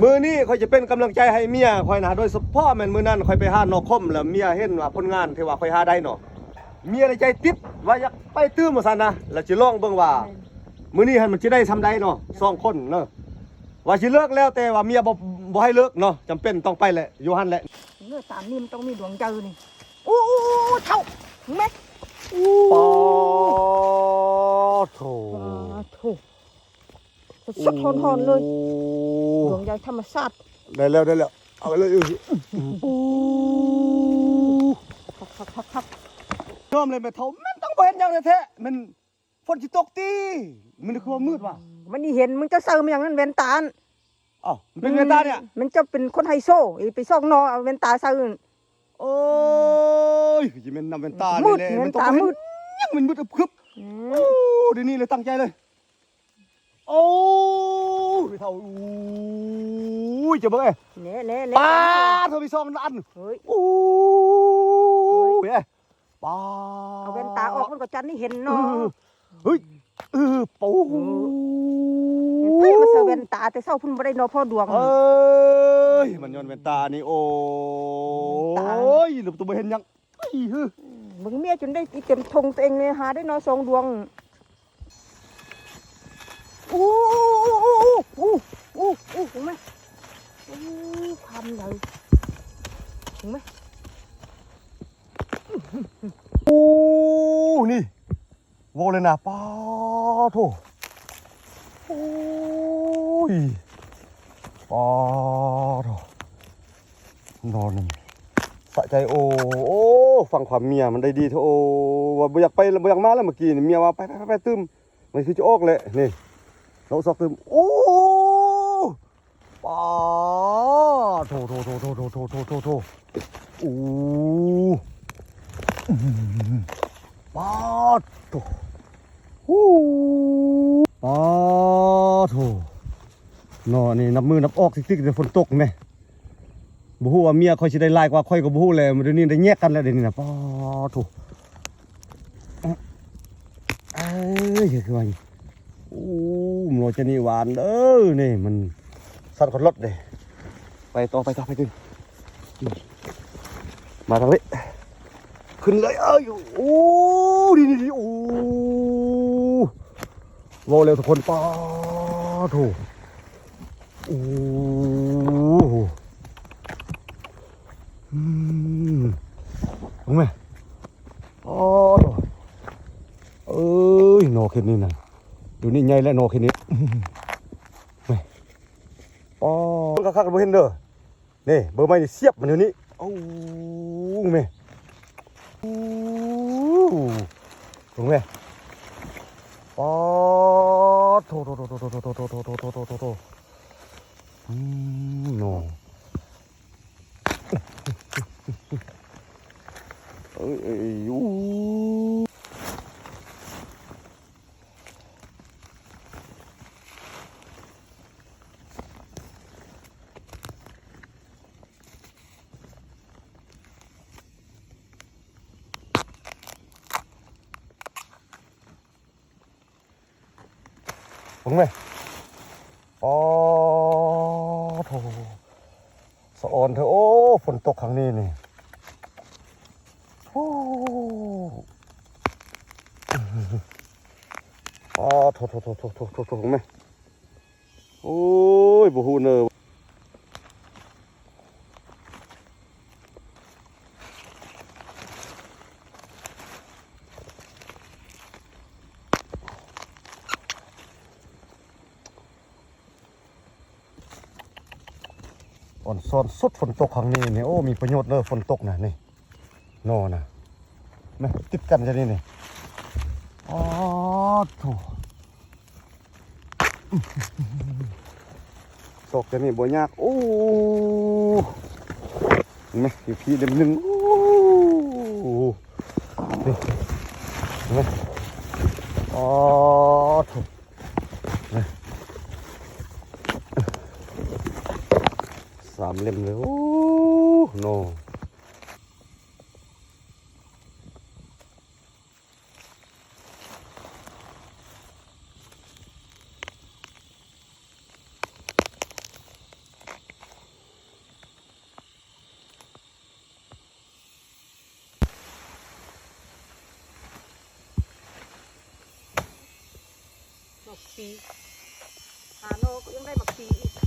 ມື້ນີ້ຂ້ອຍຈະເປັນກຳລັງໃຈໃຫ້ເມຍຂ້ອຍນະ ໂດຍສະເພາະແມ່ນມື້ນັ້ນຂ້ອຍໄປຫາໜໍ່ຂົມ ແລ້ວເມຍເຫັນວ່າຜົນງານທີ່ວ່າຂ້ອຍຫາໄດ້ເນາະ ເມຍໃນໃຈຕິດວ່າຢາກໄປຕື່ມວ່າຊັ້ນນະ ແລ້ວຊິລອງເບິ່ງວ່າມື້ນີ້ຫັ້ນມັນຊິໄດ້ຊ່ຳໃດເນາະ ສອງຄົນເນາະ ວ່າຊິເລີກແລ້ວ ແຕ່ວ່າເມຍບໍ່ ບໍ່ໃຫ້ເລີກເນາະ ຈຳເປັນຕ້ອງໄປແຫຼະ ຢູ່ຫັ້ນແຫຼະ. ເອີ ຕາມນີ້ມັນຕ້ອງມີດວງໃຫຍ່ນີ້ ໂອ້ ເຖົ້າ ເຫັນໄໝ? ໂອ້ ປາໂທ້ ປາໂທ້ ສົດໆຮ້ອນໆເລີຍ ໂອ້ ດວງໃຫຍ່ທຳມະຊາດ ໄດ້ແລ້ວ ໄດ້ແລ້ວ ເອົາໄປເລີຍ ໂອ້ ຄັກໆໆໆ ຍອມເລີຍແມ່ເຖົ້າ ມັນຕ້ອງບໍ່ເຮັດຫຍັງແທ້ໆ ມັນ ຝົນຊິຕົກຕິ ມັນຄືວ່າມືດວ່າ ມັນອີເຫັນ ມຶງຈະໃສ່ມາຫຍັງນັ້ນແວ່ນຕານັ້ນ ອ້າວ ມັນເປັນແວ່ນຕານີ້ ມັນຈະເປັນຄົນໄຮໂຊ ອີ ໄປຊອກໜໍ່ເອົາແວ່ນຕາໃສ່ ໂອ້ຍ ຄືຊິແມ່ນນຳແວ່ນຕານີ້ແຫຼະ ມັນຕ້ອງເຫັນຫຍັງ ມັນມືດອຶບຄຶບ ໂອ້ ດຽວນີ້ເລີຍຕັ້ງໃຈເລີຍ ໂອ້ຍ ເຖົ້າ ໂອ້ຍ ຈະເບິ່ງເອີຍ ແນ່ໆໆ ປາໂທ້ ມີສອງອັນ ໂອ້ຍ ໂອ້ຍ ປາ ເອົາແວ່ນຕາອອກ ມັນກໍຈັ່ງໄດ້ເຫັນເນາະ ເອີ ເອີ ເອີ ໂອ້ ເອີ ມາໃສ່ແວ່ນຕາແຕ່ເຊົ້າພຸ້ນບໍ່ໄດ້ເນາະ ພໍດວງ ເອີຍ ມັນຍ້ອນແວ່ນຕານີ້ ໂອ້ຍ ຕາຍ ແລ້ວບໍ່ເຫັນຫຍັງ ເອີຍ ເບິ່ງເມຍຈົນໄດ້ອີເຕັມຖົງຕົວເອງເລີຍ ຫາໄດ້ເນາະ ສອງດວງ ໂອ້ ໂອ້ ເຫັນໄໝ? ໂອ້ ຄວາມໃຫຍ່ ເຫັນໄໝ? ໂອ້ ນີ້ ເວົ້າເລີຍນະ ປາໂທ້ ໂອ້ຍ ປາໂທ້ ນອນສະໃຈ ໂອ້ ໂອ້ ຟັງຄວາມເມຍມັນໄດ້ດີແທ້ ໂອ້ ວ່າບໍ່ຢາກໄປ ບໍ່ຢາກມາແລ້ວ ເມື່ອກີ້ນີ້ເມຍວ່າ ໄປ ໄປ ໄປ ໄປຕື່ມ ມັນຄືຈະອອກແຫຼະ ນີ້ ເນາະ ຊອກຕື່ມ ໂອ້ ປາໂທ້ ໂທ້ ໂອ້ ປາໂທ້ ໂອ້ ປາໂທ້ ເນາະ ນີ້ນັບມື້ນັບອອກຕິກໆ ແຕ່ຝົນຕົກແມ ບໍ່ຮູ້ວ່າເມຍຂ້ອຍຊິໄດ້ຫຼາຍກວ່າຂ້ອຍກໍບໍ່ຮູ້ແຫຼະ ດຽວນີ້ໄດ້ແຍກກັນແລ້ວ ດຽວນີ້ນະ ປາໂທ້ ເອີຍ ຄືວ່າ ໂອ້ ມັນໂລຈະນີ້ຫວານເດີ ນີ້ມັນສັ່ນຂອດລົດເດ້ ໄປຕໍ່ ໄປຕໍ່ ໄປຕື່ມ ມາທາງນີ້ ຂຶ້ນເລີຍ ເອີຍ ໂອ້ ນີ້ໆ ໂອ້ ເວົ້າແລ້ວທຸກຄົນ ປາໂທ້ ໂອ້ ອືມ ເບິ່ງແມ ໂອ້ ເອີຍ ໜໍ່ເຂດນີ້ນະ ດຽວນີ້ໃຫຍ່ແລ້ວໜໍ່ເຂດນີ້ ແມ ໂອ້ ເບິ່ງຄັກໆ ບໍ່ເຫັນເດີ ນີ້ ເບີໄມ້ນີ້ສຽບມັນຢູ່ນີ້ ໂອ້ ແມ ໂອ້ ເບິ່ງແມ ປາໂທ້ ໂທ້ ໂທ້ ອືມ ເນາະ ເອີຍ ເອີຍ ເອີຍ ໂອ້ ເບິ່ງແມ ອໍ ໂທ້ ສະອອນເທື່ອ ໂອ້ ຝົນຕົກຄັ້ງນີ້ນີ້ ໂອ້ ອໍ ໂທ້ ໂທ້ ເບິ່ງແມ ໂອ້ຍ ບໍ່ຮູ້ເນີ ອອນຊອນສຸດ ຝົນຕົກຄັ້ງນີ້ນີ້ ໂອ້ ມີປະໂຫຍດເດີ ຝົນຕົກນະນີ້ ໜໍ່ນະ ແມ ຕິດກັນຈະນີ້ນີ້ ອໍ ໂທ້ ຕອກແຕ່ນີ້ບໍ່ຍາກ ໂອ້ ແມ ຢູ່ພີ້ເຫຼັ້ມໜຶ່ງ ໂອ້ ນີ້ ແມ ອໍ ໂທ້ ສາມເຫຼັ້ມເລີຍ ໂອ້ ໂນ. ເ ປີ ຫາໜໍ່ກໍຍັງໄດ້ໝາກປີອີກ ໄປ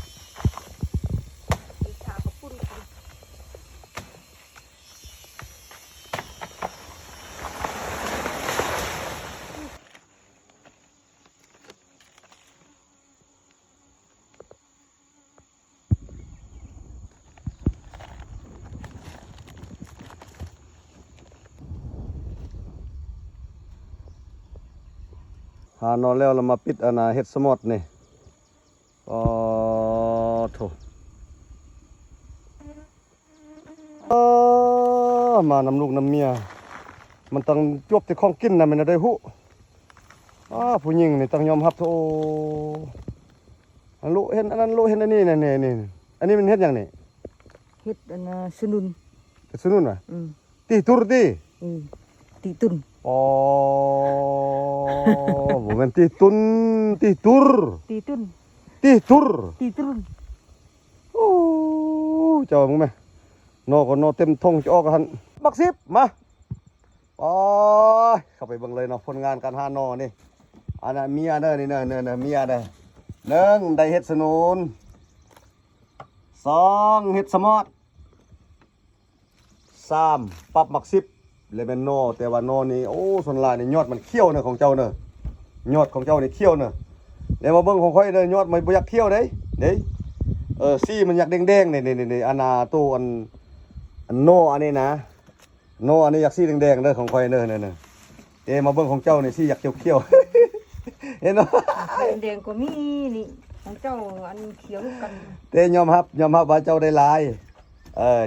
ຫາເຂົ້າປຸ້ນກິນ. ຫາໜໍ່ແລ້ວ ລະມາປິດອັນນ່າເຫັດສະໝອດນີ້. ອໍ ໂທ້ ເອີ ມານຳລູກນຳເມຍ ມັນຕ້ອງຈວບແຕ່ຂອງກິນນະ ແມ່ນແນວໃດຮູ້. ອ້າ ຜູ້ຍິງນີ້ຕ້ອງຍອມຮັບເຖາະ. ໂອ້ ອັນໂລະເຫັນອັນນັ້ນ ໂລະເຫັນອັນນີ້ ນີ້ ນີ້ ນີ້ ອັນນີ້ມັນເຫັດຫຍັງນີ້? ເຫັດອັນນ່າ ສະໜຸນ ເຫັດສະໜຸນຫວາ? ອືມ ຕີຕຸນຕິ? ອືມ ຕີຕຸນ. ອໍ ບໍ່ແມ່ນຕີຕຸນ ຕີຕຸນ ຕີຕຸນ ຕີຕຸນ ຕີຕຸນ. ໂອ້ ເຈົ້າເບິ່ງແມະ ໜໍ່ກໍໜໍ່ເຕັມທົ່ງຈະອອກຫັ້ນ. ບັກສິບ ມາ ໂອ້ຍ ເຂົ້າໄປເບິ່ງເລີຍເນາະ ຜົນງານການຫາໜໍ່ນີ້. ອັນນັ້ນເມຍເດີ ນີ້ເດີ ເດີ ເມຍເດີ. ໜຶ່ງ ໄດ້ເຫັດສະໜູນ, ສອງ ເຫັດສະໝອດ, ສາມ ປັບໝາກສິບ ແລະແມ່ນໜໍ່. ແຕ່ວ່າໜໍ່ນີ້ ໂອ້ ສ່ວນຫຼາຍນີ້ຍອດມັນຂຽວເນີ ຂອງເຈົ້າເນີ ຍອດຂອງເຈົ້ານີ້ຂຽວເນີ. ແຕ່ມາເບິ່ງຂອງຂ້ອຍເນີ ຍອດມັນບໍ່ຢາກຂຽວເດ້ ເດ້ ເອີ ສີມັນຢາກແດງໆ ນີ້ ນີ້ ນີ້ ອັນນ່າ ໂຕ ອັນ ອັນໜໍ່ອັນນີ້ນະ ໜໍ່ອັນນີ້ຢາກສີແດງໆເດີ ຂອງຂ້ອຍເດີ ເດີ ເດີ. ແຕ່ມາເບິ່ງຂອງເຈົ້ານີ້ ສີຢາກຂຽວໆ ເຫັນບໍ່? ຂອງຂ້ອຍແດງກໍມີນີ້ ຂອງເຈົ້າອັນຂຽວນຳກັນ. ແຕ່ຍອມຮັບ ຍອມຮັບວ່າເຈົ້າໄດ້ຫຼາຍ ເອີ